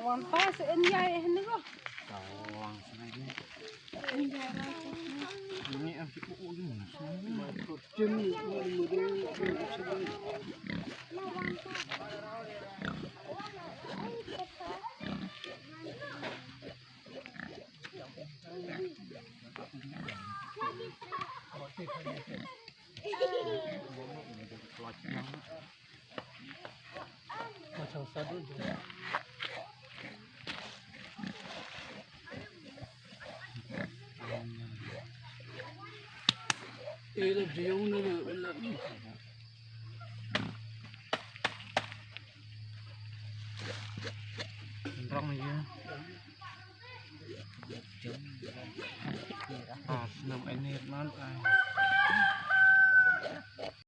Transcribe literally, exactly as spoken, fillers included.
Wan pas en jai en go. Rong ye. Ah, snam ai nit man ai.